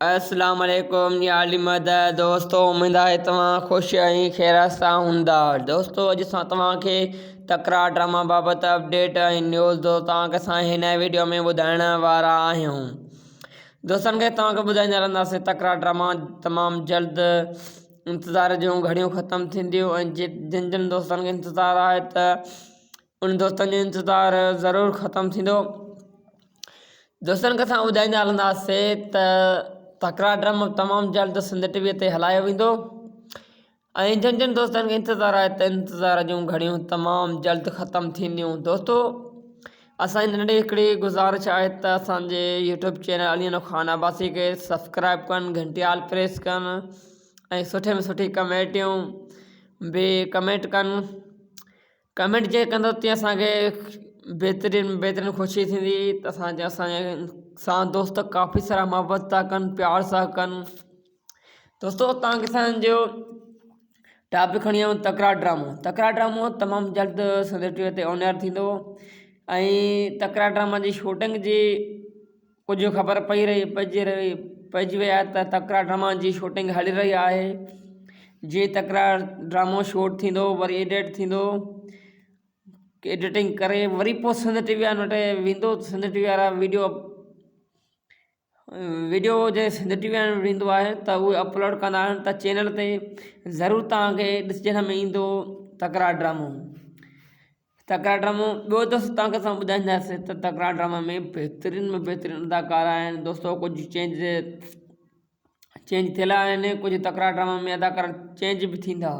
اسلام عليڪم يا علي مدد دوستو اميد آهي توهان خوش ۽ خير سان هوندا دوستو اڄ اسان توهان کي تڪرار ڊراما بابت اپڊيٽ ۽ نيوز دوست توهان کي اسان هن ويڊيو ۾ ٻڌائڻ وارا آهيون دوستن کي توهان کي ٻڌائيندا رهنداسين تڪرار ڊراما تمام جلد انتظار جون گهڙيون ختم ٿينديون ۽ جن جن دوستن کي انتظار آهي ته ان دوستن جو انتظار ضرور ختم ٿيندو دوستن کي اسان ٻڌائيندا هلنداسين ته تڪرار ڊرامو تمام جلد سنڌ ٽي وي تي هلايو ويندو ۽ جن جن دوستن کي انتظار آهي ته انتظار جون گهڙيون تمام جلد ختم ٿينديون دوستو اسان جي ننڍي هڪڙي گذارش آهي ته اسانجي يوٽيوب چينل علي خان عباسي کي سبسڪرائب ڪن گهنٽي آل پريس ڪن ۽ سٺي ۾ سٺي ڪمينٽيون به ڪمينٽ ڪن ڪمينٽ جيئن ڪندو تيئن اسان کي بهترين ۾ بهترين خوشي ٿيندي ته اسان جا اسان جي سان دوست ڪافي سارا محبت ٿا ڪن پيار ٿا ڪن دوستو توهان کي اسان جو ٽاپڪ کڻي آيو تڪرار ڊرامو تڪرار ڊرامو تمام جلد سنڌ ٽي وي تي آن ايئر ٿيندو ۽ تڪرار ڊراما جي شوٽنگ جي ڪجهه خبر پئي رهي پئجي رهي پئجي وئي آهي ته تڪرار ڊراما جي شوٽنگ هلي رهي آهي جي تڪرار ڊرامو شوٽ ٿيندو وري ايڊٽ ٿيندو ايڊيٽنگ ڪري وري پوءِ سنڌ ٽي وي وارن وٽ ويندو سنڌ ٽي وي وارا وڊيو وڊيو جڏهن سنڌ ٽي وي وارن وٽ ويندو آهي ته اهي اپلوڊ ڪندا آهن ته چينل تي ضرور توهان کي ڏسڻ ۾ ايندو تڪرار ڊرامو تڪرار ڊرامو ٻيو دوست توهان کي اسان ٻڌائينداسين ته تڪرار ڊرامي ۾ بهترين ۾ بهترين اداڪار آهن دوستو ڪجهه چينج چينج ٿيل آهن ڪجهه تڪرار ڊرامي ۾ اداڪار چينج به ٿيندا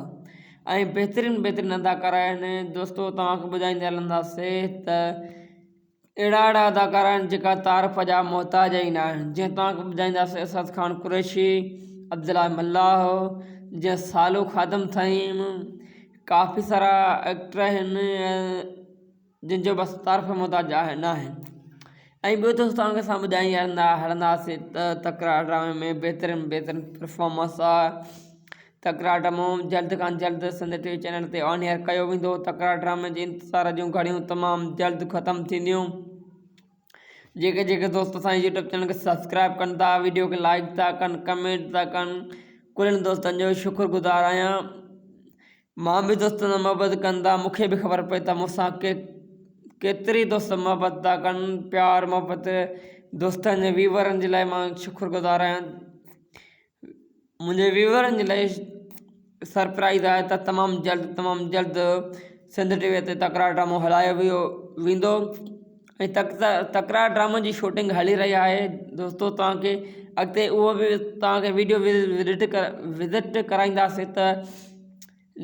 ۽ بهترين بهترين اداڪار آهن دوستو توهان کي ٻڌائيندا هلنداسين ته اهڙا اهڙا اداڪار آهن جيڪا تعارف جا محتاج ئي نه آهن جيئن توهان کي ٻڌائينداسين اسد خان قريشي عبدالله ملاح جيئن صالح خادم ٿهيم ڪافي سارا ايڪٽر آهن جن جو بس تعارف جا محتاج نه آهن ۽ ٻيو دوست توهان کي اسان ٻڌائيندا هلنداسين ته تڪرار ڊرامي ۾ بهترين بهترين پرفارمنس آهي تڪرار ڊرامو جلد کان جلد سنڌ ٽي وي چينل تي آن ايئر ڪيو ويندو تڪرار ڊرامي جي انتظار جون گهڙيون تمام جلد ختم ٿينديون جيڪي جيڪي دوست اسان جي يوٽيوب چينل کي سبسڪرائب ڪن ٿا ويڊيو کي لائڪ ٿا ڪن ڪمينٽ ٿا ڪن ڪلن دوستن جو شڪر گذار آهيان مان به دوستن سان محبت ڪن ٿا مونکي به خبر پئي ته مونسان ڪي ڪيتري دوست محبت ٿا ڪن پيار محبت دوستن جي ويورن جي لاء مان شڪر گذار آهيان منهنجي ويوئرن جي لاء سرپرائز آهي ته تمام جلد تمام جلد سنڌ ٽي وي تي تڪرار ڊرامو هلايو ويو ويندو ۽ تڪرار ڊرامي جي شوٽنگ هلي رهي آهي دوستو توهان کي اڳتي اهو به توهان کي وڊيو وزٽ وزٽ ڪرائينداسين ته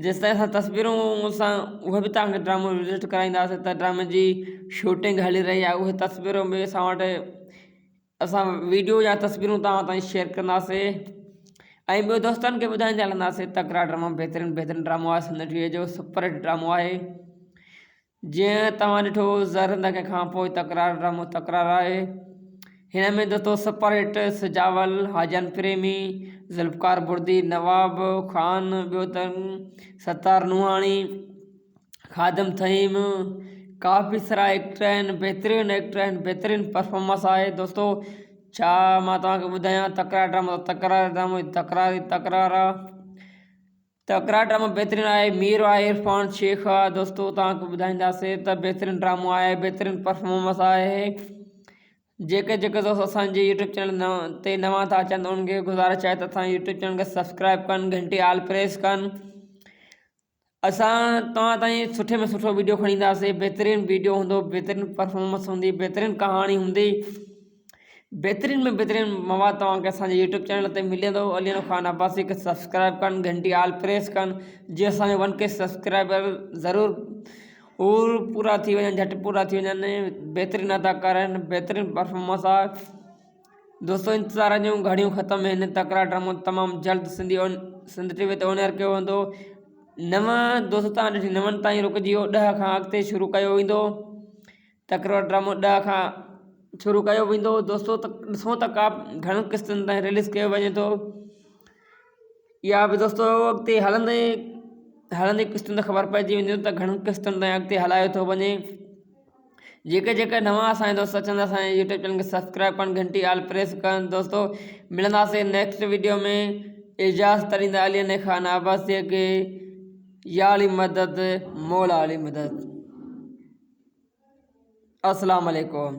جيستائين اسان تصويرون سان اهي به توهان کي ڊرامو وزٽ ڪرائينداسين ته ڊرامي جي شوٽنگ هلي رهي آهي اهي تصويرون به اسان وٽ اسان ويڊيو يا تصويرون توهان تائين شيئر ڪنداسين ۽ ٻيو دوستن کي ٻڌائيندا هلنداسين تڪرار ڊرامو بهترين بهترين ڊرامو آهي سنڌ ٽي وي جو سپر هٽ ڊرامو آهي جيئن توهان ڏٺو زهر زندگي کان پوء تڪرار ڊرامو تڪرار آهي هن ۾ دوستو سپر هٽ سجاول حاجن پريمي ذوالفقار بردي نواب خان ٻيو ته ستار نوحاڻي خادم ٿهيم ڪافي سارا ايڪٽر آهن بهترين ايڪٽر آهن بهترين پرفارمنس آهي دوستو ڇا مان توهان کي ٻڌايان تڪرار ڊرامو تڪرار ڊرامو تڪرار ئي تڪرار آهي تڪرار ڊرامو بهترين آهي مير آهي عرفان شيخ آهي دوستو توهان کي ٻڌائينداسين ته بهترين ڊرامو آهي بهترين پرفارمنس آهي جيڪي جيڪي دوست اسان جي يوٽيوب چينل تي نوان ٿا اچن انهن کي گذارش آهي ته اسان جي يوٽيوب چينل کي سبسڪرائب ڪن گهنٽي آل پريس ڪن اسان توهان تائين سٺي ۾ سٺو وڊيو کڻي اينداسين بهترين وڊيو هوندو بهترين پرفارمنس هوندي بهترين ڪهاڻي هوندي بهترين ۾ بهترين مواد توهان کي اسانجي يوٽيوب چينل تي ملندو علي خان عباسي کي سبسڪرائب ڪن گهنٽي آل پريس ڪن جي اسانجو ون ڪي سبسڪرائبر ضرور اور پورا ٿي وڃن جهٽ پورا ٿي وڃن بهترين اداڪار آهن بهترين پرفارمنس آهي دوستو انتظار جون گهڙيون ختم هن تڪرار ڊرامو تمام جلد سنڌي سنڌ ٽي وي تي آن ايئر ڪيو ويندو نو دوستو تان ڏٺي نون تائين رڪجي ويو ڏهه کان اڳتي شروع ڪيو ويندو تڪرار ڊرامو ڏهه کان شروع ڪيو ويندو دوستو ته ڏسو ته ڪا گهڻن قسطن تائين رليز ڪيو وڃي ٿو يا به دوستو اڳتي هلندي هلندي قسطن تي خبر پئجي ويندي ته گهڻن قسطن تائين اڳتي هلايو ٿو وڃي. جيڪي جيڪي نوان اسان جا دوست اچن اسان جي يوٽيوب چينل کي سبسڪرائب ڪن گهنٽي آل پريس ڪن دوستو ملنداسين نيڪسٽ ويڊيو ۾ اجازت ڏيندا علي علي خان عباسي کي يا علي مدد مولا علي مدد السلام عليڪم.